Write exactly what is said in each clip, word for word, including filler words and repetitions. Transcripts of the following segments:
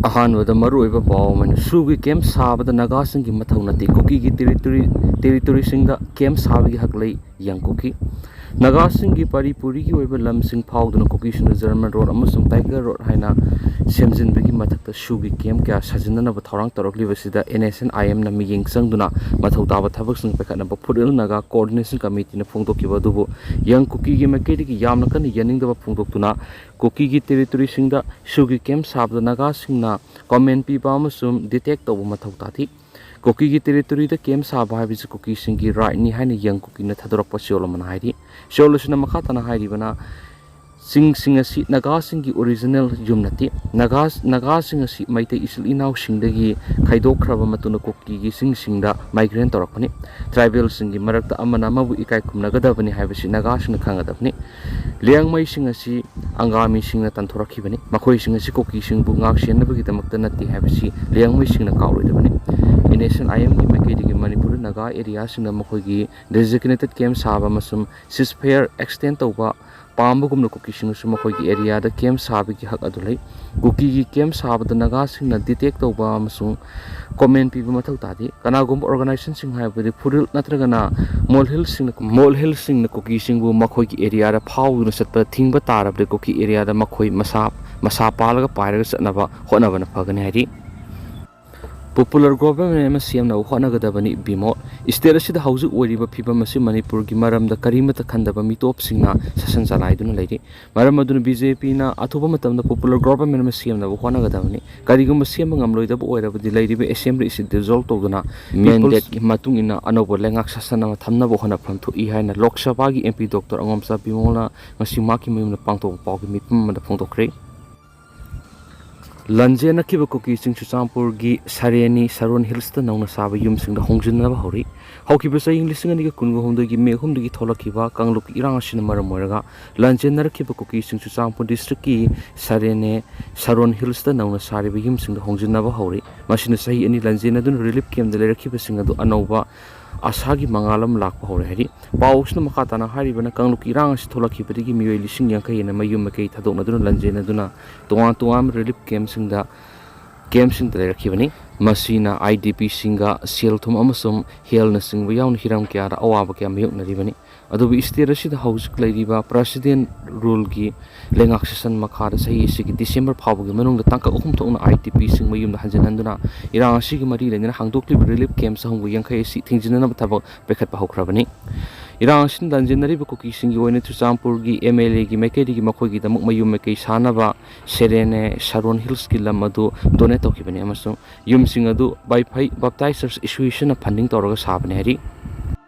ꯑꯍꯥꯟꯕꯗ ꯃꯔꯨꯑꯣꯏꯕ ꯄꯥꯎ ꯑꯃꯅ, ꯁꯨꯒꯤ ꯀꯦꯝꯞ ꯁꯥꯕꯗ ꯅꯥꯒꯥꯁꯤꯡꯒꯤ ꯃꯊꯧ ꯅꯠꯇꯦ, ꯀꯨꯀꯤꯒꯤ ꯇꯦꯔꯤꯇꯣꯔꯤ, ꯇꯦꯔꯤꯇꯣꯔꯤꯁꯤꯡꯗ ꯀꯦꯝꯞ ꯁꯥꯕꯒꯤ ꯍꯛ ꯂꯩ, ꯌꯪ ꯀꯨꯀꯤ꯫ ꯅꯥꯒꯥꯁꯤꯡꯒꯤ ꯄꯔꯤ ꯄꯨꯔꯤꯒꯤ ꯑꯣꯏꯕ ꯂꯝꯁꯤꯡ ꯐꯥꯎꯗꯨꯅ ꯀꯨꯀꯤꯁꯤꯡꯅ ꯖꯔꯃꯟ ꯔꯣꯗ ꯑꯃꯁꯨꯡ ꯇꯥꯏꯒꯔ ꯔꯣꯗ ꯍꯥꯏꯅ ꯁꯦꯝꯖꯤꯟꯕꯒꯤ ꯃꯊꯛꯇ ꯁꯨꯒꯤ ꯀꯦꯝꯞ ꯀꯌꯥ ꯁꯥꯖꯤꯟꯅꯅꯕ ꯊꯧꯔꯥꯡ ꯇꯧꯔꯛꯂꯤꯕꯁꯤꯗ ꯑꯦꯟ ꯑꯦꯁ ꯑꯦꯟ ꯑꯥꯏ ꯑꯦꯝꯅ ꯃꯤꯠꯌꯦꯡ ꯆꯪꯗꯨꯅ ꯃꯊꯧ ꯇꯥꯕ ꯊꯕꯛꯁꯤꯡ ꯄꯥꯏꯈꯠꯅꯕ ꯐꯨꯔꯨꯜ ꯅꯥꯒꯥ ꯀꯣꯑꯣꯔꯗꯤꯅꯦꯁꯟ ꯀꯃꯤꯇꯤꯅ ꯐꯣꯡꯗꯣꯛꯈꯤꯕ ꯑꯗꯨꯕꯨ ꯌꯪ ꯀꯨꯀꯤꯒꯤ ꯃꯥꯏꯀꯩꯗꯒꯤ ꯌꯥꯝꯅ ꯀꯟꯅ ꯌꯥꯅꯤꯡꯗꯕ ꯐꯣꯡꯗꯣꯛꯇꯨꯅ ꯀꯨꯀꯤꯒꯤ ꯇꯦꯔꯤꯇꯣꯔꯤꯁꯤꯡꯗ ꯁꯨꯒꯤ ꯀꯦꯝꯞ ꯁꯥꯕꯗ ꯅꯥꯒꯥꯁꯤꯡꯅ ꯀꯃꯦꯟ ꯄꯤꯕ ꯑꯃꯁꯨꯡ ꯗꯤꯇꯦꯛ ꯇꯧꯕ ꯃꯊꯧ ꯇꯥꯈꯤ꯫ ꯀꯨꯀꯤꯒꯤ ꯇꯦꯔꯤꯇꯣꯔꯤꯗ ꯀꯦꯝꯞ ꯁꯥꯕ ꯍꯥꯏꯕꯁꯤ ꯀꯨꯀꯤꯁꯤꯡꯒꯤ ꯔꯥꯏꯠꯅꯤ ꯍꯥꯏꯅ ꯌꯪ ꯀꯨꯀꯤꯅ ꯊꯥꯗꯣꯔꯛꯄ ꯆꯌꯣꯜ ꯑꯃꯅ ꯍꯥꯏꯔꯤ꯫ ꯆꯌꯣꯜ ꯑꯁꯤꯅ ꯃꯈꯥ ꯇꯥꯅ ꯍꯥꯏꯔꯤꯕꯅ, ꯆꯤꯡꯁꯤꯡ ꯑꯁꯤ ꯅꯥꯒꯥꯁꯤꯡꯒꯤ ꯑꯣꯔꯤꯖꯤꯅꯦꯜ ꯌꯨꯝ ꯅꯠꯇꯦ꯫ ꯅꯥꯒꯥ, ꯅꯥꯒꯥꯁꯤꯡ ꯑꯁꯤ ꯃꯩꯇꯩ ꯏꯆꯤꯜ ꯏꯅꯥꯎꯁꯤꯡꯗꯒꯤ ꯈꯥꯏꯗꯣꯛꯈ꯭ꯔꯕ ꯃꯇꯨꯡꯗ ꯀꯨꯀꯤꯒꯤ ꯆꯤꯡꯁꯤꯡꯗ ꯃꯥꯏꯒ꯭ꯔꯦꯟ ꯇꯧꯔꯛꯄꯅꯤ꯫ ꯇ꯭ꯔꯥꯏꯕꯦꯜꯁꯤꯡꯒꯤ ꯃꯔꯛꯇ ꯑꯃꯅ ꯑꯃꯕꯨ ꯏꯀꯥꯏ ꯈꯨꯝꯅꯒꯗꯕꯅꯤ ꯍꯥꯏꯕꯁꯤ ꯅꯥꯒꯥꯁꯤꯡꯅ ꯈꯪꯒꯗꯕꯅꯤ꯫ ꯂꯤꯌꯥꯡꯃꯩꯁꯤꯡ ꯑꯁꯤ ꯑꯪꯒꯥꯃꯤꯁꯤꯡꯅ ꯇꯥꯟꯊꯣꯔꯛꯈꯤꯕꯅꯤ꯫ ꯃꯈꯣꯏꯁꯤꯡ ꯑꯁꯤ ꯀꯨꯀꯤꯁꯤꯡꯕꯨ ꯉꯥꯛ ꯁꯦꯟꯅꯕꯒꯤꯗꯃꯛꯇ ꯅꯠꯇꯦ ꯍꯥꯏꯕꯁꯤ ꯂꯤꯌꯥꯡꯃꯩꯁꯤꯡꯅ ꯀꯥꯎꯔꯣꯏꯗꯕꯅꯤ꯫ ꯑꯦꯟ ꯑꯦꯁ ꯑꯦꯟ ꯑꯥꯏ ꯑꯦꯝꯒꯤ ꯃꯥꯏꯀꯩꯗꯒꯤ ꯃꯅꯤꯄꯨꯔꯗ ꯅꯥꯒꯥ ꯑꯦꯔꯤꯌꯥꯁꯤꯡꯗ ꯃꯈꯣꯏꯒꯤ ꯗꯦꯖꯤꯒꯅꯦꯇꯦꯗ ꯀꯦꯝꯞ ꯁꯥꯕ ꯑꯃꯁꯨꯡ ꯁꯤꯖꯐꯌꯔ ꯑꯦꯛꯁꯇꯦꯟ ꯇꯧꯕ ꯄꯥꯝꯕꯒꯨꯝꯅ ꯀꯨꯀꯤꯁꯤꯡꯅꯁꯨ ꯃꯈꯣꯏꯒꯤ ꯑꯦꯔꯤꯌꯥꯗ ꯀꯦꯝꯞ ꯁꯥꯕꯒꯤ ꯍꯛ ꯑꯗꯨ ꯂꯩ꯫ ꯀꯨꯀꯤꯒꯤ ꯀꯦꯝꯞ ꯁꯥꯕꯗ ꯅꯥꯒꯥꯁꯤꯡꯅ ꯗꯤꯇꯦꯛ ꯇꯧꯕ ꯑꯃꯁꯨꯡ ꯀꯃꯦꯟ ꯄꯤꯕ ꯃꯊꯧ ꯇꯥꯗꯦ꯫ ꯀꯅꯥꯒꯨꯝꯕ ꯑꯣꯔꯒꯅꯥꯏꯖꯦꯁꯟꯁꯤꯡ, ꯍꯥꯏꯕꯗꯤ ꯐꯨꯔꯨꯜ ꯅꯠꯇ꯭ꯔꯒꯅ ꯃꯣꯜꯍꯤꯜꯁꯤꯡꯅ, ꯃꯣꯜꯍꯤꯜꯁꯤꯡꯅ ꯀꯨꯀꯤꯁꯤꯡꯕꯨ ꯃꯈꯣꯏꯒꯤ ꯑꯦꯔꯤꯌꯥꯗ ꯐꯥꯎꯗꯨꯅ ꯆꯠꯄꯗ ꯊꯤꯡꯕ ꯇꯥꯔꯕꯗꯤ ꯀꯨꯀꯤ ꯑꯦꯔꯤꯌꯥꯗ ꯃꯈꯣꯏ ꯃꯁꯥ, ꯃꯁꯥ ꯄꯥꯜꯂꯒ ꯄꯥꯏꯔꯒ ꯆꯠꯅꯕ ꯍꯣꯠꯅꯕꯅ ꯐꯒꯅꯤ ꯍꯥꯏꯔꯤ꯫ ꯄꯣꯄꯨꯂꯔ ꯒꯣꯚꯔꯟꯃꯦꯟ ꯑꯃ ꯁꯦꯝꯅꯕ ꯍꯣꯠꯅꯒꯗꯕꯅꯤ꯫ ꯕꯤꯃꯣꯜ, ꯁ꯭ꯇꯦꯠ ꯑꯁꯤꯗ ꯍꯧꯖꯤꯛ ꯑꯣꯏꯔꯤꯕ ꯐꯤꯕꯝ ꯑꯁꯤ ꯃꯅꯤꯄꯨꯔꯒꯤ ꯃꯔꯝꯗ ꯀꯔꯤꯃꯠꯇ ꯈꯟꯗꯕ ꯃꯤꯇꯣꯞꯁꯤꯡꯅ ꯁꯥꯁꯟ ꯆꯂꯥꯏꯗꯨꯅ ꯂꯩꯔꯤ꯫ ꯃꯔꯝ ꯑꯗꯨꯅ ꯕꯤ ꯖꯦ ꯄꯤꯅ ꯑꯊꯨꯕ ꯃꯇꯝꯗ ꯄꯣꯄꯨꯂꯔ ꯒꯣꯚꯔꯟꯃꯦꯟ ꯑꯃ ꯁꯦꯝꯅꯕ ꯍꯣꯠꯅꯒꯗꯕꯅꯤ꯫ ꯀꯔꯤꯒꯨꯝꯕ ꯁꯦꯝꯕ ꯉꯝꯂꯣꯏꯗꯕ ꯑꯣꯏꯔꯕꯗꯤ ꯂꯩꯔꯤꯕ ꯑꯦꯁꯦꯝꯕ꯭ꯂꯤ ꯑꯁꯤ ꯗꯤꯖꯣꯜꯕ ꯇꯧꯗꯨꯅ ꯃꯦꯟꯗꯦꯠꯀꯤ ꯃꯇꯨꯡ ꯏꯟꯅ ꯑꯅꯧꯕ ꯂꯩꯉꯥꯛ ꯁꯥꯁꯟ ꯑꯃ ꯊꯝꯅꯕ ꯍꯣꯠꯅꯐꯝ ꯊꯣꯛꯏ ꯍꯥꯏꯅ ꯂꯣꯛ ꯁꯚꯥꯒꯤ ꯑꯦꯝ ꯄꯤ ꯗꯣꯛꯇꯔ ꯑꯉꯣꯝꯆꯥ ꯕꯤꯃꯣꯜꯅ ꯉꯁꯤ ꯃꯍꯥꯛꯀꯤ ꯃꯌꯨꯝꯗ ꯄꯥꯡꯊꯣꯛꯄ ꯄꯥꯎꯒꯤ ꯃꯤꯐꯝ ꯑꯃꯗ ꯐꯣꯡꯗꯣꯛꯈ꯭ꯔꯦ꯫ ꯂꯥꯟꯖꯦꯟꯅꯈꯤꯕ ꯀꯨꯀꯤꯁꯤꯡ ꯆꯨꯔꯆꯥꯟꯄꯨꯔꯒꯤ ꯁꯔꯦꯅꯤ ꯁꯔꯣꯟ ꯍꯤꯜꯁꯇ ꯅꯧꯅ ꯁꯥꯕ ꯌꯨꯝꯁꯤꯡꯗ ꯍꯣꯡꯖꯤꯟꯅꯕ ꯍꯧꯔꯤ꯫ ꯍꯧꯈꯤꯕ ꯆꯍꯤ ꯂꯤꯁꯤꯡ ꯑꯅꯤꯒ ꯀꯨꯟꯒ ꯍꯨꯝꯗꯣꯏꯒꯤ ꯃꯦ ꯑꯍꯨꯝꯗꯒꯤ ꯊꯣꯛꯂꯛꯈꯤꯕ ꯀꯥꯡꯂꯨꯞꯀꯤ ꯏꯔꯥꯡ ꯑꯁꯤꯅ ꯃꯔꯝ ꯑꯣꯏꯔꯒ ꯂꯥꯟꯖꯦꯟꯅꯔꯛꯈꯤꯕ ꯀꯨꯀꯤꯁꯤꯡ ꯆꯨꯔꯆꯥꯟꯄꯨꯔ ꯗꯤꯁꯇ꯭ꯔꯤꯛꯀꯤ ꯁꯔꯦꯅꯦ ꯁꯔꯣꯟ ꯍꯤꯜꯁꯇ ꯅꯧꯅ ꯁꯥꯔꯤꯕ ꯌꯨꯝꯁꯤꯡꯗ ꯍꯣꯡꯖꯤꯟꯅꯕ ꯍꯧꯔꯤ꯫ ꯃꯁꯤꯅ ꯆꯍꯤ ꯑꯅꯤ ꯂꯥꯟꯖꯦꯟꯅꯗꯨꯅ ꯔꯤꯂꯤꯐ ꯀꯦꯝꯞꯇ ꯂꯩꯔꯛꯈꯤꯕꯁꯤꯡ ꯑꯗꯨ ꯑꯅꯧꯕ ꯑꯁꯥꯒꯤ ꯃꯉꯥꯜ ꯑꯃ ꯂꯥꯛꯄ ꯍꯧꯔꯦ ꯍꯥꯏꯔꯤ꯫ ꯄꯥꯎ ꯑꯁꯤꯅ ꯃꯈꯥ ꯇꯥꯅ ꯍꯥꯏꯔꯤꯕꯅ, ꯀꯥꯡꯂꯨꯞꯀꯤ ꯏꯔꯥꯡ ꯑꯁꯤ ꯊꯣꯛꯂꯛꯈꯤꯕꯗꯒꯤ ꯃꯤꯑꯣꯏ ꯂꯤꯁꯤꯡ ꯌꯥꯡꯈꯩ ꯍꯦꯟꯅ ꯃꯌꯨꯝ ꯃꯀꯩ ꯊꯥꯗꯣꯛꯅꯗꯨꯅ ꯂꯥꯟꯖꯦꯟꯅꯗꯨꯅ ꯇꯣꯉꯥꯟ ꯇꯣꯉꯥꯟꯕ ꯔꯤꯂꯤꯐ ꯀꯦꯝꯞꯁꯤꯡꯗ ꯀꯦꯝꯞꯁꯤꯡꯗ ꯂꯩꯔꯛꯈꯤꯕꯅꯤ꯫ ꯃꯁꯤꯅ ꯑꯥꯏ ꯗꯤ ꯄꯤꯁꯤꯡꯒ ꯁꯦꯜ ꯊꯨꯝ ꯑꯃꯁꯨꯡ ꯍꯦꯜꯅꯆꯤꯡꯕ ꯌꯥꯎꯅ ꯍꯤꯔꯝ ꯀꯌꯥꯗ ꯑꯋꯥꯕ ꯀꯌꯥ ꯃꯥꯌꯣꯛꯅꯔꯤꯕꯅꯤ꯫ ꯑꯗꯨꯕꯨ ꯁ꯭ꯇꯦꯠ ꯑꯁꯤꯗ ꯍꯧꯖꯤꯛ ꯂꯩꯔꯤꯕ ꯄ꯭ꯔꯁꯤꯗꯦꯟ ꯔꯨꯜꯒꯤ ꯂꯩꯉꯥꯛ ꯁꯦꯁꯟ ꯃꯈꯥꯗ ꯆꯍꯤ ꯑꯁꯤꯒꯤ ꯗꯤꯁꯦꯝꯕꯔ ꯐꯥꯎꯕꯒꯤ ꯃꯅꯨꯡꯗ ꯇꯥꯡꯀꯛ ꯑꯍꯨꯝ ꯊꯣꯛꯅ ꯑꯥꯏ ꯗꯤ ꯄꯤꯁꯤꯡ ꯃꯌꯨꯝꯗ ꯍꯟꯖꯤꯟꯍꯟꯗꯨꯅ ꯏꯔꯥꯡ ꯑꯁꯤꯒꯤ ꯃꯔꯤ ꯂꯩꯅꯅ ꯍꯥꯡꯗꯣꯛꯂꯤꯕ ꯔꯤꯂꯤꯐ ꯀꯦꯝꯞ ꯆꯍꯨꯝꯒ ꯌꯥꯡꯈꯩ ꯑꯁꯤ ꯊꯤꯡꯖꯤꯟꯅꯅꯕ ꯊꯕꯛ ꯄꯥꯏꯈꯠꯄ ꯍꯧꯈ꯭ꯔꯕꯅꯤ꯫ ꯏꯔꯥꯡ ꯑꯁꯤꯅ ꯂꯥꯟꯖꯦꯟꯅꯔꯤꯕ ꯀꯨꯀꯤꯁꯤꯡꯒꯤ ꯑꯣꯏꯅ ꯆꯨꯔꯆꯥꯟꯄꯨꯔꯒꯤ ꯑꯦꯝ ꯑꯦꯜ ꯑꯦꯒꯤ ꯃꯥꯏꯀꯩꯗꯒꯤ ꯃꯈꯣꯏꯒꯤꯗꯃꯛ ꯃꯌꯨꯝ ꯃꯀꯩ ꯁꯥꯅꯕ ꯁꯦꯔꯦꯅꯦ ꯁꯥꯔꯣꯟ ꯍꯤꯜꯁꯀꯤ ꯂꯝ ꯑꯗꯨ ꯗꯣꯅꯦꯠ ꯇꯧꯈꯤꯕꯅꯤ ꯑꯃꯁꯨꯡ ꯌꯨꯝꯁꯤꯡ ꯑꯗꯨ ꯕꯥꯏꯐꯩ ꯕꯥꯞꯇꯥꯏꯁ ꯆꯔꯆ ꯑꯦꯁꯣꯁꯤꯌꯦꯁꯟꯅ ꯐꯟꯗꯤꯡ ꯇꯧꯔꯒ ꯁꯥꯕꯅꯤ ꯍꯥꯏꯔꯤ꯫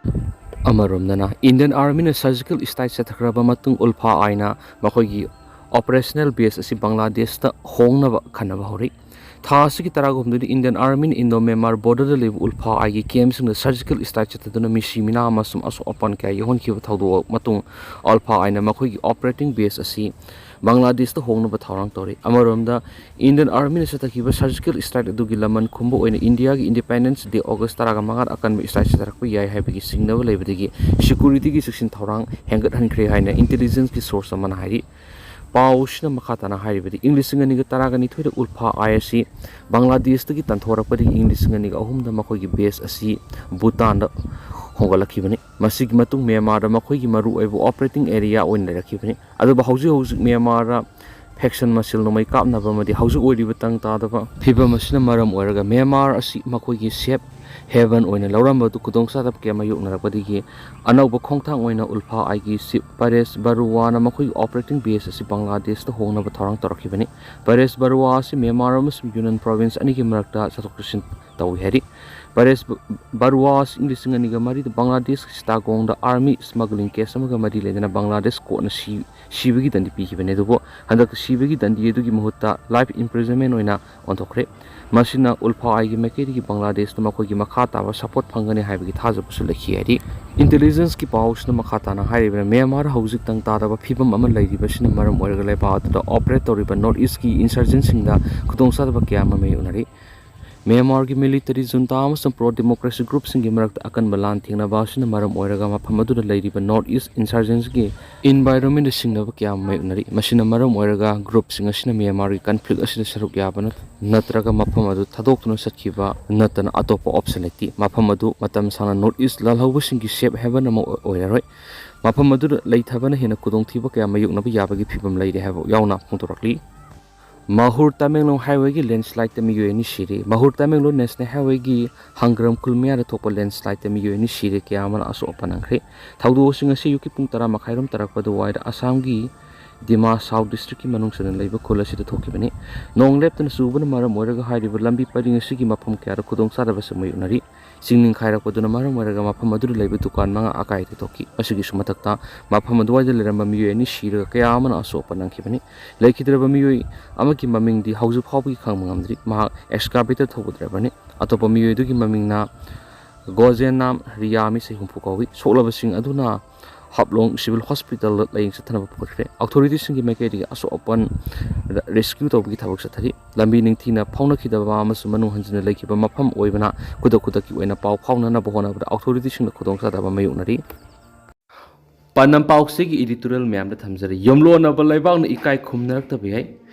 ꯑꯃꯔꯣꯝꯗꯅ, ꯏꯟꯗꯤꯌꯟ ꯑꯥꯔꯃꯤꯅ ꯁꯔꯖꯤꯀꯦꯜ ꯁ꯭ꯇ꯭ꯔꯥꯏꯛ ꯆꯠꯊꯈ꯭ꯔꯕ ꯃꯇꯨꯡ ꯎꯜꯐꯥ ꯑꯥꯏꯅ ꯃꯈꯣꯏꯒꯤ ꯑꯣꯄꯔꯦꯁꯅꯦꯜ ꯕꯦꯁ ꯑꯁꯤ ꯕꯪꯒ꯭ꯂꯥꯗꯦꯁꯇ ꯍꯣꯡꯅꯕ ꯈꯟꯅꯕ ꯍꯧꯔꯤ꯫ ꯊꯥ ꯑꯁꯤꯒꯤ ꯇꯔꯥꯍꯨꯝꯗꯣꯏꯗ ꯏꯟꯗꯤꯌꯟ ꯑꯥꯔꯃꯤꯅ ꯏꯟꯗꯣ ꯃ꯭ꯌꯥꯟꯃꯥꯔ ꯕꯣꯔꯗꯔꯗ ꯂꯩꯕ ꯎꯜꯐꯥ ꯑꯥꯏꯒꯤ ꯀꯦꯝꯞꯁꯤꯡꯗ ꯁꯔꯖꯤꯀꯦꯜ ꯁ꯭ꯇ꯭ꯔꯥꯏꯛ ꯆꯠꯊꯗꯨꯅ ꯃꯤꯁꯤ ꯃꯤꯅꯥ ꯑꯃꯁꯨꯡ ꯑꯁꯣꯛ ꯑꯄꯟ ꯀꯌꯥ ꯌꯥꯎꯍꯟꯈꯤꯕ ꯊꯧꯗꯣꯛ ꯃꯇꯨꯡ ꯎꯜꯐꯥ ꯑꯥꯏꯅ ꯃꯈꯣꯏꯒꯤ ꯑꯣꯄꯔꯦꯇꯤꯡ ꯕꯦꯁ ꯑꯁꯤ ꯕꯪꯒ꯭ꯂꯥꯗꯦꯁꯇ ꯍꯣꯡꯅꯕ ꯊꯧꯔꯥꯡ ꯇꯧꯔꯤ꯫ ꯑꯃꯔꯣꯝꯗ, ꯏꯟꯗꯤꯌꯟ ꯑꯥꯔꯃꯤꯅ ꯆꯠꯊꯈꯤꯕ ꯁꯔꯖꯤꯀꯦꯜ ꯁ꯭ꯇ꯭ꯔꯥꯏꯛ ꯑꯗꯨꯒꯤ ꯂꯃꯟ ꯈꯨꯝꯕ ꯑꯣꯏꯅ ꯏꯟꯗꯤꯌꯥꯒꯤ ꯏꯟꯗꯤꯄꯦꯟꯗꯦꯟꯁ ꯗꯦ ꯑꯣꯒꯁ ꯇꯔꯥꯒ ꯃꯉꯥꯗ ꯑꯀꯟꯕ ꯁ꯭ꯇ꯭ꯔꯥꯏꯛ ꯆꯠꯊꯔꯛꯄ ꯌꯥꯏ ꯍꯥꯏꯕꯒꯤ ꯆꯤꯡꯅꯕ ꯂꯩꯕꯗꯒꯤ ꯁꯦꯀ꯭ꯌꯨꯔꯤꯇꯤꯒꯤ ꯆꯦꯛꯁꯤꯟ ꯊꯧꯔꯥꯡ ꯍꯦꯟꯒꯠꯍꯟꯈ꯭ꯔꯦ ꯍꯥꯏꯅ ꯏꯟꯇꯦꯂꯤꯖꯦꯟꯁꯀꯤ ꯁꯣꯔꯁ ꯑꯃꯅ ꯍꯥꯏꯔꯤ꯫ ꯄꯥꯎ ꯑꯁꯤꯅ ꯃꯈꯥ ꯇꯥꯅ ꯍꯥꯏꯔꯤꯕꯗꯤ, ꯏꯪ ꯂꯤꯁꯤꯡ ꯑꯅꯤꯒ ꯇꯔꯥꯒ ꯅꯤꯊꯣꯏꯗ ꯎꯜꯐꯥ ꯑꯥꯏ ꯑꯁꯤ ꯕꯪꯒ꯭ꯂꯥꯗꯦꯁꯇꯒꯤ ꯇꯥꯟꯊꯣꯔꯛꯄꯗꯒꯤ ꯏꯪ ꯂꯤꯁꯤꯡ ꯑꯅꯤꯒ ꯑꯍꯨꯝꯗ ꯃꯈꯣꯏꯒꯤ ꯕꯦꯁ ꯑꯁꯤ ꯚꯨꯇꯥꯟꯗ ꯍꯣꯡꯒꯠꯂꯛꯈꯤꯕꯅꯤ꯫ ꯃꯁꯤꯒꯤ ꯃꯇꯨꯡ ꯃ꯭ꯌꯥꯟꯃꯥꯔꯗ ꯃꯈꯣꯏꯒꯤ ꯃꯔꯨꯑꯣꯏꯕ ꯑꯣꯄꯔꯦꯇꯤꯡ ꯑꯦꯔꯤꯌꯥ ꯑꯣꯏꯅ ꯂꯩꯔꯛꯈꯤꯕꯅꯤ꯫ ꯑꯗꯨꯕꯨ ꯍꯧꯖꯤꯛ ꯍꯧꯖꯤꯛ ꯃ꯭ꯌꯥꯟꯃꯥꯔꯗ ꯐꯦꯛꯁꯟ ꯃꯁꯦꯜ ꯅꯣꯡꯃꯩ ꯀꯥꯞꯅꯕ ꯑꯃꯗꯤ ꯍꯧꯖꯤꯛ ꯑꯣꯏꯔꯤꯕ ꯇꯪ ꯇꯥꯗꯕ ꯐꯤꯕꯝ ꯑꯁꯤꯅ ꯃꯔꯝ ꯑꯣꯏꯔꯒ ꯃ꯭ꯌꯥꯟꯃꯥꯔ ꯑꯁꯤ ꯃꯈꯣꯏꯒꯤ ꯁꯦꯐ ꯍꯦꯚꯟ ꯑꯣꯏꯅ ꯂꯧꯔꯝꯕ ꯑꯗꯨ ꯈꯨꯗꯣꯡꯆꯥꯗꯕ ꯀꯌꯥ ꯃꯥꯌꯣꯛꯅꯔꯛꯄꯗꯒꯤ ꯑꯅꯧꯕ ꯈꯣꯡꯊꯥꯡ ꯑꯣꯏꯅ ꯎꯜꯐꯥ ꯑꯥꯏꯒꯤ ꯆꯤꯐ ꯄꯔꯦꯁ ꯕꯔꯨꯋꯥꯅ ꯃꯈꯣꯏꯒꯤ ꯑꯣꯄꯔꯦꯇꯤꯡ ꯕꯦꯁ ꯑꯁꯤ ꯕꯪꯒ꯭ꯂꯥꯗꯦꯁꯇ ꯍꯣꯡꯅꯕ ꯊꯧꯔꯥꯡ ꯇꯧꯔꯛꯈꯤꯕꯅꯤ꯫ ꯄꯔꯦꯁ ꯕꯔꯨꯋꯥ ꯑꯁꯤ ꯃ꯭ꯌꯥꯟꯃꯥꯔ ꯑꯃꯁꯨꯡ ꯌꯨꯅꯥꯟ ꯄ꯭ꯔꯣꯚꯤꯟꯁ ꯑꯅꯤꯒꯤ ꯃꯔꯛꯇ ꯆꯠꯊꯣꯛ ꯆꯠꯁꯤꯟ ꯇꯧꯏ ꯍꯥꯏꯔꯤ꯫ ꯄꯔꯦꯁ ꯕ-, ꯕꯔꯨꯋꯥ ꯑꯁꯤ ꯏꯪ ꯂꯤꯁꯤꯡ ꯑꯅꯤꯒ ꯃꯔꯤꯗ ꯕꯪꯒ꯭ꯂꯥꯗꯦꯁꯀꯤ ꯆꯤꯇꯥꯒꯣꯡꯗ ꯑꯥꯔꯃꯤ ꯁ꯭ꯃꯒ꯭ꯂꯤꯡ ꯀꯦꯁ ꯑꯃꯒ ꯃꯔꯤ ꯂꯩꯅꯅ ꯕꯪꯒ꯭ꯂꯥꯗꯦꯁ ꯀꯣꯔꯠꯅ ꯁꯤ-, ꯁꯤꯕꯒꯤ ꯗꯟꯗꯤ ꯄꯤꯈꯤꯕꯅꯤ꯫ ꯑꯗꯨꯕꯨ ꯍꯟꯗꯛꯇ ꯁꯤꯕꯒꯤ ꯗꯟꯗꯤ ꯑꯗꯨꯒꯤ ꯃꯍꯨꯠꯇ ꯂꯥꯏꯐ ꯏꯝꯄ꯭ꯔꯤꯖꯟꯃꯦꯟ ꯑꯣꯏꯅ ꯑꯣꯟꯊꯣꯛꯈ꯭ꯔꯦ꯫ ꯃꯁꯤꯅ ꯎꯜꯐꯥ ꯑꯥꯏꯒꯤ ꯃꯥꯏꯀꯩꯗꯒꯤ ꯕꯪꯒ꯭ꯂꯥꯗꯦꯁꯇ ꯃꯈꯣꯏꯒꯤ ꯃꯈꯥ ꯇꯥꯕ ꯁꯄꯣꯔꯠ ꯐꯪꯒꯅꯤ ꯍꯥꯏꯕꯒꯤ ꯊꯥꯖꯕꯁꯨ ꯂꯩꯈꯤ ꯍꯥꯏꯔꯤ꯫ ꯏꯟꯇꯦꯂꯤꯖꯦꯟꯁꯀꯤ ꯄꯥꯎꯁꯤꯅ ꯃꯈꯥ ꯇꯥꯅ ꯍꯥꯏꯔꯤꯕꯅ, ꯃ꯭ꯌꯥꯟꯃꯥꯔ ꯍꯧꯖꯤꯛ ꯇꯪ ꯇꯥꯗꯕ ꯐꯤꯕꯝ ꯑꯃ ꯂꯩꯔꯤꯕꯁꯤꯅ ꯃꯔꯝ ꯑꯣꯏꯔꯒ ꯂꯩꯕꯥꯛ ꯑꯗꯨꯗ ꯑꯣꯄꯔꯦꯠ ꯇꯧꯔꯤꯕ ꯅꯣꯔꯠ ꯏꯁꯀꯤ ꯏꯟꯁꯔꯖꯦꯟꯁꯤꯡꯗ ꯈꯨꯗꯣꯡꯆꯥꯗꯕ ꯀꯌꯥ ꯑꯃ ꯃꯥꯌꯣꯛꯅꯔꯤ꯫ ꯃ꯭ꯌꯥꯟꯃꯥꯔꯒꯤ ꯃꯤꯂꯤꯇꯔꯤ ꯖꯨꯟꯇꯥ ꯑꯃꯁꯨꯡ ꯄ꯭ꯔꯣ ꯗꯦꯃꯣꯀ꯭ꯔꯦꯁꯤ ꯒ꯭ꯔꯨꯞꯁꯤꯡꯒꯤ ꯃꯔꯛꯇ ꯑꯀꯟꯕ ꯂꯥꯟ ꯊꯦꯡꯅꯕ ꯑꯁꯤꯅ ꯃꯔꯝ ꯑꯣꯏꯔꯒ ꯃꯐꯝ ꯑꯗꯨꯗ ꯂꯩꯔꯤꯕ ꯅꯣꯔꯠ ꯏꯁ ꯏꯟꯁꯔꯖꯦꯟꯁꯤꯒꯤ ꯏꯟꯚꯥꯏꯔꯣꯟꯃꯦꯟꯗ ꯁꯤꯡꯅꯕ ꯀꯌꯥ ꯑꯃ ꯃꯥꯌꯣꯛꯅꯔꯤ꯫ ꯃꯁꯤꯅ ꯃꯔꯝ ꯑꯣꯏꯔꯒ ꯒ꯭ꯔꯨꯞꯁꯤꯡ ꯑꯁꯤꯅ ꯃ꯭ꯌꯥꯟꯃꯥꯔꯒꯤ ꯀꯟꯐ꯭ꯂꯤꯛ ꯑꯁꯤꯗ ꯁꯔꯨꯛ ꯌꯥꯕ ꯅꯠ-, ꯅꯠꯇ꯭ꯔꯒ ꯃꯐꯝ ꯑꯗꯨ ꯊꯥꯗꯣꯛꯇꯨꯅ ꯆꯠꯈꯤꯕ ꯅꯠꯇꯅ ꯑꯇꯣꯞꯄ ꯑꯣꯞꯁꯟ ꯂꯩꯇꯦ꯫ ꯃꯐꯝ ꯑꯗꯨ ꯃꯇꯝ ꯁꯥꯡꯅ ꯅꯣꯔꯠ ꯏꯁ ꯂꯥꯜꯍꯧꯕꯁꯤꯡꯒꯤ ꯁꯦꯐ ꯍꯦꯚꯟ ꯑꯃ ꯑꯣꯏ-, ꯑꯣꯏꯔꯔꯣꯏ꯫ ꯃꯐꯝ ꯑꯗꯨꯗ ꯂꯩꯊꯕꯅ ꯍꯦꯟꯅ ꯈꯨꯗꯣꯡꯊꯤꯕ ꯀꯌꯥ ꯃꯥꯌꯣꯛꯅꯕ ꯌꯥꯕꯒꯤ ꯐꯤꯕꯝ ꯂꯩꯔꯦ ꯍꯥꯏꯕ ꯌꯥꯎꯅ ꯐꯣꯡꯗꯣꯔꯛꯂꯤ꯫ ꯃꯍꯨꯔ ꯇꯃꯦꯡꯂꯣꯡ ꯍꯥꯏꯋꯦꯒꯤ ꯂꯦꯟꯁ꯭ꯂꯥꯏꯗꯇ ꯃꯤꯑꯣꯏ ꯑꯅꯤ ꯁꯤꯔꯦ꯫ ꯃꯍꯨꯔ ꯇꯃꯦꯡꯂꯣꯡ ꯅꯦꯁꯅꯦꯜ ꯍꯥꯏꯋꯦꯒꯤ ꯍꯪꯒ꯭ꯔꯝ ꯈꯨꯜ ꯃꯌꯥꯗ ꯊꯣꯛꯄ ꯂꯦꯟꯁ꯭ꯂꯥꯏꯗꯇ ꯃꯤꯑꯣꯏ ꯑꯅꯤ ꯁꯤꯔꯦ, ꯀꯌꯥ ꯑꯃꯅ ꯑꯁꯣꯛ ꯑꯄꯟ ꯅꯪꯈ꯭ꯔꯦ꯫ ꯊꯧꯗꯣꯛ ꯑꯁꯤꯡ ꯑꯁꯤ ꯑꯌꯨꯛꯀꯤ ꯄꯨꯡ ꯇꯔꯥ ꯃꯈꯥꯏꯔꯣꯝ ꯇꯥꯔꯛꯄ ꯑꯗꯨꯋꯥꯏꯗ ꯑꯁꯥꯝꯒꯤ ꯗꯤꯃꯥ ꯁꯥꯎ ꯗꯤꯁꯇ꯭ꯔꯤꯛꯀꯤ ꯃꯅꯨꯡ ꯆꯟꯅ ꯂꯩꯕ ꯈꯨꯜ ꯑꯁꯤꯗ ꯊꯣꯛꯈꯤꯕꯅꯤ꯫ ꯅꯣꯡ ꯂꯦꯞꯇꯅ ꯆꯨꯕꯅ ꯃꯔꯝ ꯑꯣꯏꯔꯒ ꯍꯥꯏꯔꯤꯕ ꯂꯝꯕꯤ ꯄꯔꯤꯡ ꯑꯁꯤꯒꯤ ꯃꯐꯝ ꯀꯌꯥꯗ ꯈꯨꯗꯣꯡꯆꯥꯗꯕꯁꯨ ꯃꯥꯌꯣꯛꯅꯔꯤ꯫ ꯆꯤꯡ ꯅꯤꯡꯈꯥꯏꯔꯛꯄꯗꯨꯅ ꯃꯔꯝ ꯑꯣꯏꯔꯒ ꯃꯐꯝ ꯑꯗꯨꯗ ꯂꯩꯕ ꯗꯨꯀꯥꯟ ꯃꯉꯥ ꯑꯀꯥꯏꯗ ꯊꯣꯛꯈꯤ꯫ ꯃꯁꯤꯒꯤꯁꯨ ꯃꯊꯛꯇ ꯃꯐꯝ ꯑꯗꯨꯋꯥꯏꯗ ꯂꯩꯔꯝꯕ ꯃꯤꯑꯣꯏ ꯑꯅꯤ ꯁꯤꯔꯒ ꯀꯌꯥ ꯑꯃꯅ ꯑꯁꯣꯛ ꯑꯄꯟ ꯅꯪꯈꯤꯕꯅꯤ꯫ ꯂꯩꯈꯤꯗ꯭ꯔꯕ ꯃꯤꯑꯣꯏ ꯑꯃꯒꯤ ꯃꯃꯤꯡꯗꯤ ꯍꯧꯖꯤꯛ ꯐꯥꯎꯕꯒꯤ ꯈꯪꯕ ꯉꯝꯗ꯭ꯔꯤ꯫ ꯃꯍꯥꯛ ꯑꯦꯛꯁꯀꯥꯚꯦꯇꯔ ꯊꯧꯕ ꯗ꯭ꯔꯥꯏꯚꯔꯅꯤ꯫ ꯑꯇꯣꯞꯄ ꯃꯤꯑꯣꯏ ꯑꯗꯨꯒꯤ ꯃꯃꯤꯡꯅ ꯒꯣꯖꯦꯅꯥꯝ ꯔꯤꯌꯥ, ꯃꯤ ꯆꯍꯤ ꯍꯨꯝꯐꯨ ꯀꯧꯏ꯫ ꯁꯣꯛꯂꯕꯁꯤꯡ ꯑꯗꯨꯅ ꯍꯥꯞꯂꯣꯡ ꯁꯤꯚꯤꯜ ꯍꯣꯁꯄꯤꯇꯥꯜꯗ ꯂꯥꯌꯦꯡ ꯆꯠꯊꯅꯕ ꯄꯨꯈꯠꯈ꯭ꯔꯦ꯫ ꯑꯣꯊꯣꯔꯤꯇꯤꯁꯤꯡꯒꯤ ꯃꯥꯏꯀꯩꯗꯒꯤ ꯑꯁꯣꯛ ꯑꯄꯟ ꯔꯦꯁꯀ꯭ꯌꯨ ꯇꯧꯕꯒꯤ ꯊꯕꯛ ꯆꯠꯊꯔꯤ꯫ ꯂꯝꯕꯤ ꯅꯤꯡꯊꯤꯅ ꯐꯥꯎꯅꯈꯤꯗꯕ ꯑꯃꯁꯨꯡ ꯃꯅꯨꯡ ꯍꯟꯖꯤꯟꯅ ꯂꯩꯈꯤꯕ ꯃꯐꯝ ꯑꯣꯏꯕꯅ ꯈꯨꯗꯛ ꯈꯨꯗꯛꯀꯤ ꯑꯣꯏꯅ ꯄꯥꯎ ꯐꯥꯎꯅꯅꯕ ꯍꯣꯠꯅꯕꯗ ꯑꯣꯊꯣꯔꯤꯇꯤꯁꯤꯡꯅ ꯈꯨꯗꯣꯡꯆꯥꯗꯕ ꯃꯥꯌꯣꯛꯅꯔꯤ꯫ ꯄꯥꯟꯗꯝ ꯄꯥꯎꯁꯤꯒꯤ editorial ꯃꯌꯥꯝꯗ ꯊꯝꯖꯔꯤ꯫ ꯌꯨꯝꯂꯣꯟꯅꯕ ꯂꯩꯕꯥꯛꯅ ꯏꯀꯥꯏ ꯈꯨꯝꯅꯔꯛꯇꯕ ꯌꯥꯏ꯫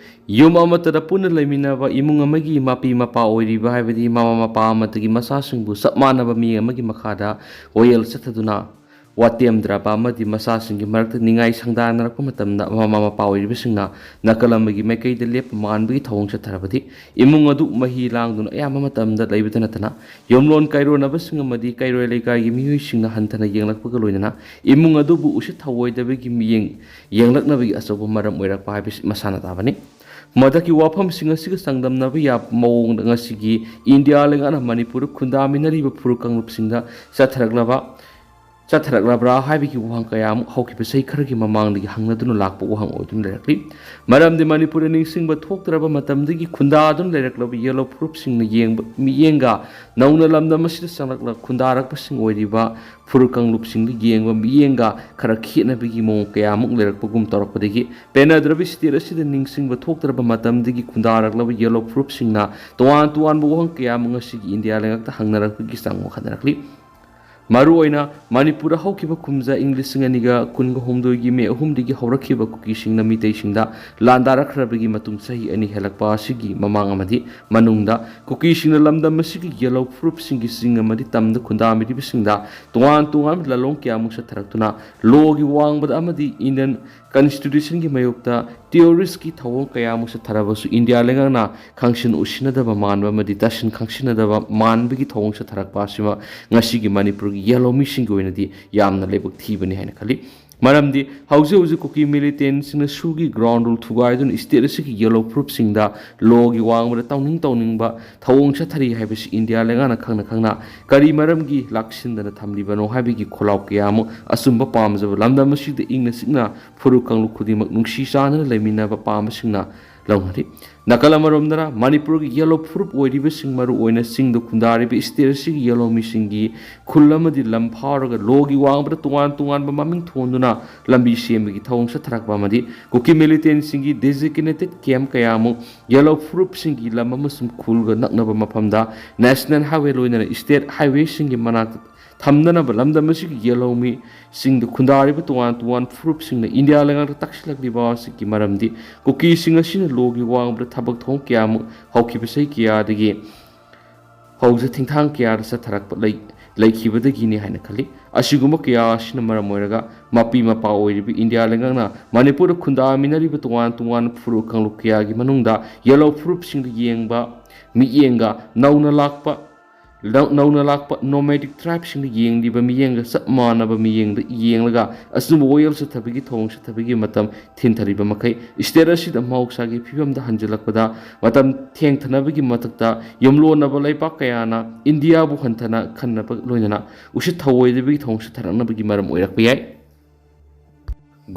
ꯌꯨꯝ ꯑꯃꯠꯇꯗ ꯄꯨꯟꯅ ꯂꯩꯃꯤꯟꯅꯕ ꯏꯃꯨꯡ ꯑꯃꯒꯤ ꯃꯄꯤ ꯃꯄꯥ ꯑꯣꯏꯔꯤꯕ, ꯍꯥꯏꯕꯗꯤ ꯃꯃꯥ ꯃꯄꯥ ꯑꯃꯠꯇꯒꯤ ꯃꯆꯥꯁꯤꯡꯕꯨ ꯆꯞ ꯃꯥꯟꯅꯕ ꯃꯤ ꯑꯃꯒꯤ ꯃꯈꯥꯗ ꯋꯥꯌꯦꯜ ꯆꯠꯊꯗꯨꯅ ꯋꯥꯇꯦꯝꯗ꯭ꯔꯕ ꯑꯃꯗꯤ ꯃꯆꯥꯁꯤꯡꯒꯤ ꯃꯔꯛꯇ ꯅꯤꯡꯉꯥꯏ ꯁꯪꯗꯥꯅꯔꯛꯄ ꯃꯇꯝꯗ, ꯃꯃꯥ ꯃꯄꯥ ꯑꯣꯏꯔꯤꯕꯁꯤꯡꯅ ꯅꯥꯀꯜ ꯑꯃꯒꯤ ꯃꯥꯏꯀꯩꯗ ꯂꯦꯞꯄ ꯃꯥꯟꯕꯒꯤ ꯊꯧꯑꯣꯡ ꯆꯠꯊꯔꯕꯗꯤ, ꯏꯃꯨꯡ ꯑꯗꯨ ꯃꯍꯤ ꯂꯥꯡꯗꯨꯅ ꯑꯌꯥꯝꯕ ꯃꯇꯝꯗ ꯂꯩꯕꯇ ꯅꯠꯇꯅ, ꯌꯨꯝꯂꯣꯟ ꯀꯩꯔꯣꯟꯅꯕꯁꯤꯡ ꯑꯃꯗꯤ ꯀꯩꯔꯣꯏ ꯂꯩꯀꯥꯏꯒꯤ ꯃꯤꯑꯣꯏꯁꯤꯡꯅ ꯍꯟꯊꯅ ꯌꯦꯡꯂꯛꯄꯒ ꯂꯣꯏꯅꯅ ꯏꯃꯨꯡ ꯑꯗꯨꯕꯨ ꯎꯁꯤꯠ ꯊꯑꯣꯏꯗꯕꯒꯤ ꯃꯤꯠꯌꯦꯡ ꯌꯦꯡꯂꯛꯅꯕꯒꯤ ꯑꯆꯧꯕ ꯃꯔꯝ ꯑꯣꯏꯔꯛꯄ ꯍꯥꯏꯕꯁꯤ ꯃꯁꯥꯅ ꯇꯥꯕꯅꯤ꯫ ꯃꯊꯛꯀꯤ ꯋꯥꯐꯝꯁꯤꯡ ꯑꯁꯤꯒ ꯆꯥꯡꯗꯝꯅꯕ ꯌꯥꯕ ꯃꯑꯣꯡꯗ ꯉꯁꯤꯒꯤ ꯏꯟꯗꯤꯌꯥ ꯂꯩꯉꯥꯛꯅ ꯃꯅꯤꯄꯨꯔꯗ ꯈꯨꯟꯗꯥꯃꯤꯟꯅꯔꯤꯕ ꯐꯨꯔꯨꯞ ꯀꯥꯡꯂꯨꯞꯁꯤꯡꯗ ꯆꯠꯊꯔꯛꯂꯕ ꯆꯠꯊꯔꯛꯂꯕ꯭ꯔꯥ ꯍꯥꯏꯕꯒꯤ ꯋꯥꯍꯪ ꯀꯌꯥ ꯑꯃꯨꯛ ꯍꯧꯈꯤꯕ ꯆꯍꯤ ꯈꯔꯒꯤ ꯃꯃꯥꯡꯗꯒꯤ ꯍꯪꯅꯗꯨꯅ ꯂꯥꯛꯄ ꯋꯥꯍꯪ ꯑꯣꯏꯗꯨꯅ ꯂꯩꯔꯛꯂꯤ꯫ ꯃꯔꯝꯗꯤ ꯃꯅꯤꯄꯨꯔꯗ ꯅꯤꯡꯁꯤꯡꯕ ꯊꯣꯛꯇ꯭ꯔꯕ ꯃꯇꯝꯗꯒꯤ ꯈꯨꯟꯗꯥꯗꯨꯅ ꯂꯩꯔꯛꯂꯕ ꯌꯦꯜꯂꯣ ꯐꯨꯔꯨꯞꯁꯤꯡꯅ ꯌꯦꯡꯕ ꯃꯤꯠꯌꯦꯡꯒ ꯅꯧꯅ ꯂꯝꯗꯝ ꯑꯁꯤꯗ ꯆꯪꯂꯛꯂ ꯈꯨꯟꯗꯥꯔꯛꯄꯁꯤꯡ ꯑꯣꯏꯔꯤꯕ ꯐꯨꯔꯨꯞ ꯀꯥꯡꯂꯨꯞꯁꯤꯡꯗ ꯌꯦꯡꯕ ꯃꯤꯠꯌꯦꯡꯒ ꯈꯔ ꯈꯦꯠꯅꯕꯒꯤ ꯃꯑꯣꯡ ꯀꯌꯥ ꯑꯃꯨꯛ ꯂꯩꯔꯛꯄꯒꯨꯝ ꯇꯧꯔꯛꯄꯗꯒꯤ ꯄꯦꯟꯅꯗ꯭ꯔꯕ ꯁ꯭ꯇꯦꯠ ꯑꯁꯤꯗ ꯅꯤꯡꯁꯤꯡꯕ ꯊꯣꯛꯇ꯭ꯔꯕ ꯃꯇꯝꯗꯒꯤ ꯈꯨꯟꯗꯥꯔꯛꯂꯕ ꯌꯦꯜꯂꯣ ꯐꯨꯔꯨꯞꯁꯤꯡꯅ ꯇꯣꯉꯥꯟ ꯇꯣꯉꯥꯟꯕ ꯋꯥꯍꯪ ꯀꯌꯥ ꯑꯃꯨꯛ ꯉꯁꯤꯒꯤ ꯏꯟꯗꯤꯌꯥ ꯂꯩꯉꯥꯛꯇ ꯍꯪꯅꯔꯛꯄꯒꯤ ꯆꯥꯡ ꯋꯥꯡꯈꯠꯅꯔꯛꯂꯤ꯫ ꯃꯔꯨꯑꯣꯏꯅ ꯃꯅꯤꯄꯨꯔꯗ ꯍꯧꯈꯤꯕ ꯀꯨꯝꯖꯥ ꯏꯪ ꯂꯤꯁꯤꯡ ꯑꯅꯤꯒ ꯀꯨꯟꯒ ꯍꯨꯝꯗꯣꯏꯒꯤ ꯃꯦ ꯑꯍꯨꯝꯗꯒꯤ ꯍꯧꯔꯛꯈꯤꯕ ꯀꯨꯀꯤꯁꯤꯡꯅ ꯃꯤꯇꯩꯁꯤꯡꯗ ꯂꯥꯟꯗꯥꯔꯛꯈ꯭ꯔꯕꯒꯤ ꯃꯇꯨꯡ ꯆꯍꯤ ꯑꯅꯤ ꯍꯦꯜꯂꯛꯄ ꯑꯁꯤꯒꯤ ꯃꯃꯥꯡ ꯑꯃꯗꯤ ꯃꯅꯨꯡꯗ ꯀꯨꯀꯤꯁꯤꯡꯅ ꯂꯝꯗꯝ ꯑꯁꯤꯒꯤ ꯌꯦꯜꯂꯣ ꯐꯨꯔꯨꯞꯁꯤꯡꯒꯤ ꯆꯤꯡ ꯑꯃꯗꯤ ꯇꯝꯗ ꯈꯨꯟꯗꯥꯃꯤꯔꯤꯕꯁꯤꯡꯗ ꯇꯣꯉꯥꯟ ꯇꯣꯉꯥꯟꯕ ꯂꯥꯂꯣꯡ ꯀꯌꯥꯃꯨꯛ ꯆꯠꯊꯔꯛꯇꯨꯅ ꯂꯣꯒꯤ ꯋꯥꯡꯃꯗ ꯑꯃꯗꯤ ꯏꯟꯗꯤꯌꯟ ꯀꯟꯁꯇꯤꯇ꯭ꯌꯨꯁꯟꯒꯤ ꯃꯥꯌꯣꯛꯇ ꯇꯦꯔꯣꯔꯤꯁꯀꯤ ꯊꯧꯑꯣꯡ ꯀꯌꯥꯃꯨꯛ ꯆꯠꯊꯔꯕꯁꯨ ꯏꯟꯗꯤꯌꯥ ꯂꯩꯉꯥꯛꯅ ꯈꯪꯁꯤꯟ ꯎꯁꯤꯟꯅꯗꯕ ꯃꯥꯟꯕ ꯑꯃꯗꯤ ꯇꯥꯁꯤꯟ ꯈꯪꯁꯤꯟꯅꯗꯕ ꯃꯥꯟꯕꯒꯤ ꯊꯧꯑꯣꯡ ꯆꯠꯊꯔꯛꯄ ꯑꯁꯤꯃ ꯉꯁꯤꯒꯤ ꯃꯅꯤꯄꯨꯔꯒꯤ ꯌꯦꯜꯂꯣ ꯃꯤꯁꯤꯡꯒꯤ ꯑꯣꯏꯅꯗꯤ ꯌꯥꯝꯅ ꯂꯥꯏꯕꯛ ꯊꯤꯕꯅꯤ ꯍꯥꯏꯅ ꯈꯜꯂꯤ꯫ ꯃꯔꯝꯗꯤ ꯍꯧꯖꯤꯛ ꯍꯧꯖꯤꯛ ꯀꯨꯀꯤ ꯃꯤꯂꯤꯇꯦꯟꯁꯤꯡꯅ ꯁꯨꯒꯤ ꯒ꯭ꯔꯥꯎꯟ ꯔꯨꯜ ꯊꯨꯒꯥꯏꯗꯨꯅ ꯁ꯭ꯇꯦꯠ ꯑꯁꯤꯒꯤ ꯌꯦꯜꯂꯣ ꯐꯨꯔꯨꯞꯁꯤꯡꯗ ꯂꯣꯒꯤ ꯋꯥꯡꯃꯗ ꯇꯧꯅꯤꯡ ꯇꯧꯅꯤꯡꯕ ꯊꯧꯑꯣꯡ ꯆꯠꯊꯔꯤ ꯍꯥꯏꯕꯁꯤ ꯏꯟꯗꯤꯌꯥ ꯂꯩꯉꯥꯛꯅ ꯈꯪꯅ ꯈꯪꯅ ꯀꯔꯤ ꯃꯔꯝꯒꯤ ꯂꯥꯛꯁꯤꯟꯗꯅ ꯊꯝꯂꯤꯕꯅꯣ ꯍꯥꯏꯕꯒꯤ ꯈꯣꯜꯂꯥꯎ ꯀꯌꯥ ꯑꯃꯨꯛ ꯑꯆꯨꯝꯕ ꯄꯥꯝꯖꯕ ꯂꯝꯗꯝ ꯑꯁꯤꯗ ꯏꯪꯅ ꯆꯤꯛꯅ ꯐꯨꯔꯨꯞ ꯀꯥꯡꯂꯨꯞ ꯈꯨꯗꯤꯡꯃꯛ ꯅꯨꯡꯁꯤ ꯆꯥꯟꯅꯅ ꯂꯩꯃꯤꯟꯅꯕ ꯄꯥꯝꯕꯁꯤꯡꯅ ꯂꯧꯅꯔꯤ꯫ ꯅꯥꯀꯜ ꯑꯃꯔꯣꯝꯗꯅ ꯃꯅꯤꯄꯨꯔꯒꯤ ꯌꯦꯜꯂꯣ ꯐꯨꯔꯨꯞ ꯑꯣꯏꯔꯤꯕꯁꯤꯡ, ꯃꯔꯨꯑꯣꯏꯅ ꯆꯤꯡꯗ ꯈꯨꯟꯗꯥꯔꯤꯕ ꯁ꯭ꯇꯦꯠ ꯑꯁꯤꯒꯤ ꯌꯦꯜꯂꯣ ꯃꯤꯁꯤꯡꯒꯤ ꯈꯨꯜ ꯑꯃꯗꯤ ꯂꯝ ꯐꯥꯎꯔꯒ ꯂꯣꯒꯤ ꯋꯥꯡꯃꯗ ꯇꯣꯉꯥꯟ ꯇꯣꯉꯥꯟꯕ ꯃꯃꯤꯡ ꯊꯣꯟꯗꯨꯅ ꯂꯝꯕꯤ ꯁꯦꯝꯕꯒꯤ ꯊꯧꯑꯣꯡ ꯆꯠꯊꯔꯛꯄ ꯑꯃꯗꯤ ꯀꯨꯀꯤ ꯃꯤꯂꯤꯇꯦꯟꯁꯤꯡꯒꯤ ꯗꯦꯖꯤꯒꯅꯦꯇꯦꯠ ꯀꯦꯝꯞ ꯀꯌꯥ ꯑꯃꯨꯛ ꯌꯦꯜꯂꯣ ꯐꯨꯔꯨꯞꯁꯤꯡꯒꯤ ꯂꯝ ꯑꯃꯁꯨꯡ ꯈꯨꯜꯒ ꯅꯛꯅꯕ ꯃꯐꯝꯗ ꯅꯦꯁꯅꯦꯜ ꯍꯥꯏꯋꯦ ꯂꯣꯏꯅꯅ ꯁ꯭ꯇꯦꯠ ꯍꯥꯏꯋꯦꯁꯤꯡꯒꯤ ꯃꯅꯥꯛꯇ ꯊꯝꯅꯅꯕ ꯂꯝꯗꯝ ꯑꯁꯤꯒꯤ ꯌꯦꯜꯍꯧꯃꯤꯁꯤꯡꯗ ꯈꯨꯟꯗꯥꯔꯤꯕ ꯇꯣꯉꯥꯟ ꯇꯣꯉꯥꯟꯕ ꯐꯨꯔꯨꯞꯁꯤꯡꯅ ꯏꯟꯗꯤꯌꯥ ꯂꯩꯉꯥꯛꯇ ꯇꯛꯁꯤꯜꯂꯛꯂꯤꯕ ꯑꯁꯤꯒꯤ ꯃꯔꯝꯗꯤ ꯀꯨꯀꯤꯁꯤꯡ ꯑꯁꯤꯅ ꯂꯣꯒꯤ ꯋꯥꯡꯃꯗ ꯊꯕꯛ ꯊꯧꯔꯝ ꯀꯌꯥꯃꯨꯛ ꯍꯧꯈꯤꯕ ꯆꯍꯤ ꯀꯌꯥꯗꯒꯤ ꯍꯧꯖ ꯊꯤꯡꯊꯥꯡ ꯀꯌꯥꯗ ꯆꯠꯊꯔꯛꯄ ꯂꯩ-, ꯂꯩꯈꯤꯕꯗꯒꯤꯅꯤ ꯍꯥꯏꯅ ꯈꯜꯂꯤ꯫ ꯑꯁꯤꯒꯨꯝꯕ ꯀꯌꯥ ꯑꯁꯤꯅ ꯃꯔꯝ ꯑꯣꯏꯔꯒ ꯃꯄꯤ ꯃꯄꯥ ꯑꯣꯏꯔꯤꯕ ꯏꯟꯗꯤꯌꯥ ꯂꯩꯉꯥꯛꯅ ꯃꯅꯤꯄꯨꯔꯗ ꯈꯨꯟꯗꯥꯃꯤꯟꯅꯔꯤꯕ ꯇꯣꯉꯥꯟ ꯇꯣꯉꯥꯟꯕ ꯐꯨꯔꯨꯞ ꯀꯥꯡꯂꯨꯞ ꯀꯌꯥꯒꯤ ꯃꯅꯨꯡꯗ ꯌꯦꯜꯍꯧ ꯐꯨꯔꯨꯞꯁꯤꯡꯗ ꯌꯦꯡꯕ ꯃꯤꯠꯌꯦꯡꯒ ꯅꯧꯅ ꯂꯥꯛꯄ ꯅꯧ- ꯅꯧꯅ ꯂꯥꯛꯄ nomadic tribeꯁꯤꯡꯅ ꯌꯦꯡꯂꯤꯕ ꯃꯤꯠꯌꯦꯡꯒ ꯆꯞ ꯃꯥꯟꯅꯕ ꯃꯤꯠꯌꯦꯡꯗ ꯌꯦꯡꯂꯒ ꯑꯆꯨꯝꯕ ꯋꯥꯌꯦꯜ ꯆꯠꯊꯕꯒꯤ ꯊꯧꯑꯣꯡ ꯆꯠꯊꯕꯒꯤ ꯃꯇꯝ ꯊꯤꯟꯊꯔꯤꯕ ꯃꯈꯩ state ꯑꯁꯤꯗ ꯃꯍꯧꯁꯥꯒꯤ ꯐꯤꯕꯝꯗ ꯍꯟꯖꯤꯜꯂꯛꯄꯗ ꯃꯇꯝ ꯊꯦꯡꯊꯅꯕꯒꯤ ꯃꯊꯛꯇ ꯌꯨꯝꯂꯣꯟꯅꯕ ꯂꯩꯕꯥꯛ ꯀꯌꯥꯅ ꯏꯟꯗꯤꯌꯥꯕꯨ ꯍꯟꯊꯅ ꯈꯟꯅꯕ ꯂꯣꯏꯅꯅ ꯎꯁꯤꯠ ꯊꯑꯣꯏꯗꯕꯒꯤ ꯊꯧꯑꯣꯡ ꯆꯠꯊꯔꯛꯅꯕꯒꯤ ꯃꯔꯝ ꯑꯣꯏꯔꯛꯄ ꯌꯥꯏ꯫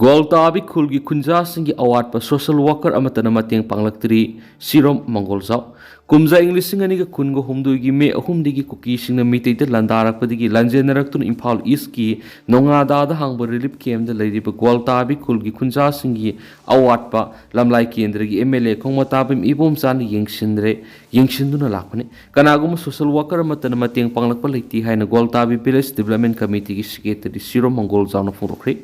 ꯒ꯭ꯋꯥꯜꯇꯥꯕꯤ ꯈꯨꯜꯒꯤ ꯈꯨꯟꯖꯥꯁꯤꯡꯒꯤ ꯑꯋꯥꯠꯄ social worker ꯑꯃꯠꯇꯅ ꯃꯇꯦꯡ ꯄꯥꯡꯂꯛꯇ꯭ꯔꯤ꯫ ꯁꯤꯔꯣꯝ ꯃꯪꯒꯣꯜꯖꯥꯎ꯫ ꯀꯨꯝꯖꯥ ꯏꯪ ꯂꯤꯁꯤꯡ ꯑꯅꯤꯒ ꯀꯨꯟꯒ ꯍꯨꯝꯗꯣꯏꯒꯤ ꯃꯦ ꯑꯍꯨꯝꯗꯒꯤ ꯀꯨꯀꯤꯁꯤꯡꯅ ꯃꯤꯇꯩꯗ ꯂꯥꯟꯗꯥꯔꯛꯄꯗꯒꯤ ꯂꯥꯟꯖꯦꯟꯅꯔꯛꯇꯨꯅ ꯏꯝꯐꯥꯜ ꯏꯁꯀꯤ ꯅꯣꯉꯥꯗꯥꯗ ꯍꯥꯡꯕ relief campꯇ ꯂꯩꯔꯤꯕ ꯒ꯭ꯋꯥꯜꯇꯥꯕꯤ ꯈꯨꯜꯒꯤ ꯈꯨꯟꯖꯥꯁꯤꯡꯒꯤ ꯑꯋꯥꯠꯄ ꯂꯝꯂꯥꯏ ꯀꯦꯟꯗ꯭ꯔꯒꯤ MLA ꯈꯣꯡꯃꯇꯥꯕꯝ ꯏꯕꯣꯝꯆꯥꯅ ꯌꯦꯡꯁꯤꯟꯗ꯭ꯔꯦ, ꯌꯦꯡꯁꯤꯟꯗꯨꯅ ꯂꯥꯛꯄꯅꯤ꯫ ꯀꯅꯥꯒꯨꯝꯕ social worker ꯑꯃꯠꯇꯅ ꯃꯇꯦꯡ ꯄꯥꯡꯂꯛꯄ ꯂꯩꯇꯦ ꯍꯥꯏꯅ ꯒ꯭ꯋꯥꯜꯇꯥꯕꯤ village development committeeꯒꯤ secretary ꯁꯤꯔꯣꯝ ꯃꯪꯒꯣꯜꯖꯥꯎꯅ ꯐꯣꯡꯗꯣꯛꯈ꯭ꯔꯤ꯫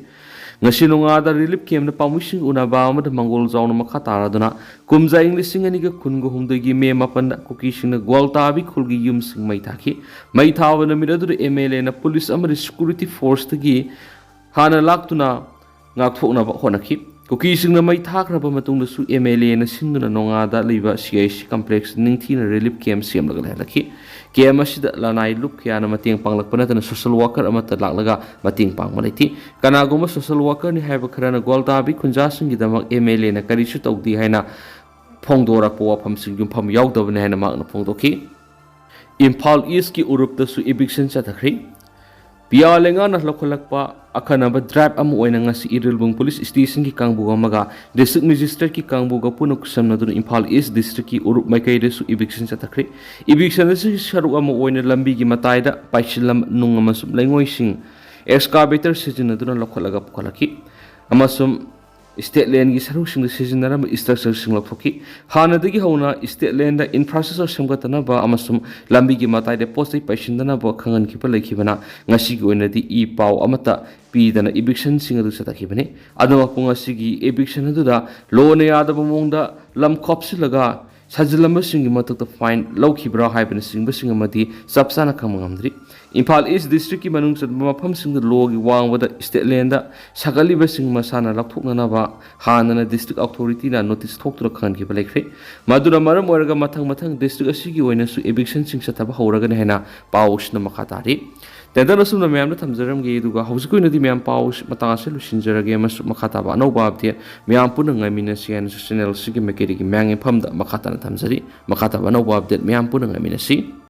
ꯉꯁꯤ ꯅꯣꯡꯉꯥꯗ relief campꯇ ꯄꯥꯝꯕꯤꯁꯤꯡ ꯎꯅꯕ ꯑꯃꯗ ꯃꯪꯒꯣꯜꯖꯥꯎꯅ ꯃꯈꯥ ꯇꯥꯔꯗꯨꯅ ꯀꯨꯝꯖꯥ ꯏꯪ ꯂꯤꯁꯤꯡ ꯑꯅꯤꯒ ꯀꯨꯟꯒ ꯍꯨꯝꯗꯣꯏꯒꯤ ꯃꯦ ꯃꯥꯄꯟꯗ ꯀꯨꯀꯤꯁꯤꯡꯅ ꯒ꯭ꯋꯥꯜꯇꯥꯕꯤ ꯈꯨꯜꯒꯤ ꯌꯨꯝꯁꯤꯡ ꯃꯩ ꯊꯥꯈꯤ꯫ ꯃꯩ ꯊꯥꯕ ꯅꯨꯃꯤꯠ ꯑꯗꯨꯗ MLAꯅ police ꯑꯃꯗꯤ security forceꯇꯒꯤ ꯍꯥꯟꯅ ꯂꯥꯛꯇꯨꯅ ꯉꯥꯛꯊꯣꯛꯅꯕ ꯍꯣꯠꯅꯈꯤ꯫ ꯀꯨꯀꯤꯁꯤꯡꯅ ꯃꯩ ꯊꯥꯈ꯭ꯔꯕ ꯃꯇꯨꯡꯗꯁꯨ MLAꯅ ꯁꯤꯟꯗꯨꯅ ꯅꯣꯉꯥꯗ ꯂꯩꯕ CIC complex ꯅꯤꯡꯊꯤꯅ relief camp ꯁꯦꯝꯂꯒ ꯂꯩꯍꯜꯂꯛꯈꯤ꯫ Camp ꯑꯁꯤꯗ ꯂꯅꯥꯏ ꯂꯨꯞ ꯀꯌꯥꯅ ꯃꯇꯦꯡ ꯄꯥꯡꯂꯛꯄ ꯅꯠꯇꯅ social worker ꯑꯃꯠꯇ ꯂꯥꯛꯂꯒ ꯃꯇꯦꯡ ꯄꯥꯡꯕ ꯂꯩꯇꯦ꯫ ꯀꯅꯥꯒꯨꯝꯕ social workerꯅꯤ ꯍꯥꯏꯕ ꯈꯔꯅ ꯒ꯭ꯋꯥꯜꯇꯥꯕꯤ ꯈꯨꯟꯖꯥꯁꯤꯡꯒꯤꯗꯃꯛ MLAꯅ ꯀꯔꯤꯁꯨ ꯇꯧꯗꯦ ꯍꯥꯏꯅ ꯐꯣꯡꯗꯣꯔꯛꯄ ꯋꯥꯐꯝꯁꯤꯡ ꯌꯨꯝꯐꯝ ꯌꯥꯎꯗꯕꯅꯤ ꯍꯥꯏꯅ ꯃꯍꯥꯛꯅ ꯐꯣꯡꯗꯣꯛꯈꯤ꯫ ꯏꯝꯐꯥꯜ ꯏꯁꯀꯤ ꯎꯔꯨꯞꯇꯁꯨ eviction ꯆꯠꯊꯈ꯭ꯔꯤ꯫ ꯄꯤꯌꯥ ꯂꯩꯉꯥꯛꯅ ꯂꯧꯈꯠꯂꯛꯄ ꯑꯈꯟꯅꯕ drive ꯑꯃ ꯑꯣꯏꯅ ꯉꯁꯤ ꯏꯔꯤꯜꯕꯨꯡ police stationꯒꯤ ꯀꯥꯡꯕꯨ ꯑꯃꯒ district magistrateꯀꯤ ꯀꯥꯡꯕꯨꯒ ꯄꯨꯟꯅ ꯈꯨꯠꯁꯝꯅꯗꯨꯅ ꯏꯝꯐꯥꯜ ꯏꯁ districtꯀꯤ ꯎꯔꯨꯞ ꯃꯥꯏꯀꯩꯗꯁꯨ eviction ꯆꯠꯊꯈ꯭ꯔꯤ꯫ Eviction ꯑꯁꯤꯒꯤ ꯁꯔꯨꯛ ꯑꯃ ꯑꯣꯏꯅ ꯂꯝꯕꯤꯒꯤ ꯃꯇꯥꯏꯗ ꯄꯥꯏꯁꯤꯜꯂꯝ ꯅꯨꯡ ꯑꯃꯁꯨꯡ ꯂꯩꯉꯣꯏꯁꯤꯡ excavator ꯁꯤꯖꯤꯟꯅꯗꯨꯅ ꯂꯧꯈꯠꯂꯒ ꯄꯨꯈꯠꯂꯛꯈꯤ ꯑꯃꯁꯨꯡ state landꯒꯤ ꯁꯔꯨꯛꯁꯤꯡꯗ ꯁꯤꯖꯤꯟꯅꯔꯝꯕ structureꯁꯤꯡ ꯂꯧꯊꯣꯛꯈꯤ꯫ ꯍꯥꯟꯅꯗꯒꯤ ꯍꯧꯅ state landꯗ infrastructure ꯁꯦꯝꯒꯠꯇꯅꯕ ꯑꯃꯁꯨꯡ ꯂꯝꯕꯤꯒꯤ ꯃꯇꯥꯏꯗ ꯄꯣꯠ ꯆꯩ ꯄꯩꯁꯤꯟꯗꯅꯕ ꯈꯪꯍꯟꯈꯤꯕ ꯂꯩꯈꯤꯕꯅ ꯉꯁꯤꯒꯤ ꯑꯣꯏꯅꯗꯤ ꯏ ꯄꯥꯎ ꯑꯃꯠꯇ ꯄꯤꯗꯅ evictionꯁꯤꯡ ꯑꯗꯨ ꯆꯠꯊꯈꯤꯕꯅꯤ꯫ ꯑꯗꯨꯃꯛꯄꯨ ꯉꯁꯤꯒꯤ eviction ꯑꯗꯨꯗ ꯂꯣꯅ ꯌꯥꯗꯕ ꯃꯑꯣꯡꯗ ꯂꯝ ꯈꯣꯞꯆꯤꯜꯂꯒ ꯁꯥꯖꯤꯜꯂꯝꯕꯁꯤꯡꯒꯤ ꯃꯊꯛꯇ fine ꯂꯧꯈꯤꯕ꯭ꯔꯥ ꯍꯥꯏꯕꯅꯆꯤꯡꯕꯁꯤꯡ ꯑꯃꯗꯤ ꯆꯞ ꯆꯥꯅ ꯈꯪꯕ ꯉꯝꯗ꯭ꯔꯤ꯫ ꯏꯝꯐꯥꯜ ꯏꯁ ꯗꯤꯁꯇ꯭ꯔꯤꯛꯀꯤ ꯃꯅꯨꯡ ꯆꯟꯕ ꯃꯐꯝꯁꯤꯡꯗ ꯂꯣꯒꯤ ꯋꯥꯡꯃꯗ ꯏꯁꯇꯦꯠ ꯂꯦꯟꯗ ꯁꯥꯒꯠꯂꯤꯕꯁꯤꯡ ꯃꯁꯥꯅ ꯂꯧꯊꯣꯛꯅꯅꯕ ꯍꯥꯟꯅꯅ ꯗꯤꯁꯇ꯭ꯔꯤꯛ ꯑꯣꯊꯣꯔꯤꯇꯤꯅ ꯅꯣꯇꯤꯁ ꯊꯣꯛꯇꯨꯅ ꯈꯪꯍꯟꯈꯤꯕ ꯂꯩꯈ꯭ꯔꯦ꯫ ꯃꯗꯨꯅ ꯃꯔꯝ ꯑꯣꯏꯔꯒ ꯃꯊꯪ ꯃꯊꯪ ꯗꯤꯁꯇ꯭ꯔꯤꯛ ꯑꯁꯤꯒꯤ ꯑꯣꯏꯅꯁꯨ ꯏꯚꯤꯛꯁꯟꯁꯤꯡ ꯆꯠꯊꯕ ꯍꯧꯔꯒꯅꯤ ꯍꯥꯏꯅ ꯄꯥꯎꯁꯤꯅ ꯃꯈꯥ ꯇꯥꯔꯤ꯫ ꯇꯦꯟꯗꯟ ꯑꯁꯨꯝꯅ ꯃꯌꯥꯝꯗ ꯊꯝꯖꯔꯝꯒꯦ, ꯑꯗꯨꯒ ꯍꯧꯖꯤꯛꯀꯤ ꯑꯣꯏꯅꯗꯤ ꯃꯌꯥꯝ ꯄꯥꯎ ꯃꯇꯥꯡ ꯑꯁꯤ ꯂꯣꯏꯁꯤꯟꯖꯔꯒꯦ, ꯑꯃꯁꯨ ꯃꯈꯥ ꯇꯥꯕ ꯑꯅꯧꯕ ꯑꯞꯗꯦꯠ ꯃꯌꯥꯝ ꯄꯨꯟꯅ ꯉꯥꯏꯃꯤꯟꯅꯁꯤ ꯍꯥꯏꯅꯁꯨ ꯆꯦꯅꯦꯜ ꯑꯁꯤꯒꯤ ꯃꯥꯏꯀꯩꯗꯒꯤ ꯃꯌꯥꯝꯒꯤ ꯃꯐꯝꯗ ꯃꯈꯥ ꯇꯥꯅ ꯊꯝꯖꯔꯤ꯫ ꯃꯈꯥ ꯇꯥꯕ ꯑꯅꯧꯕ ꯑꯞꯗꯦꯠ ꯃꯌꯥꯝ ꯄꯨꯟꯅ ꯉꯥꯏꯃꯤꯟꯅꯁꯤ꯫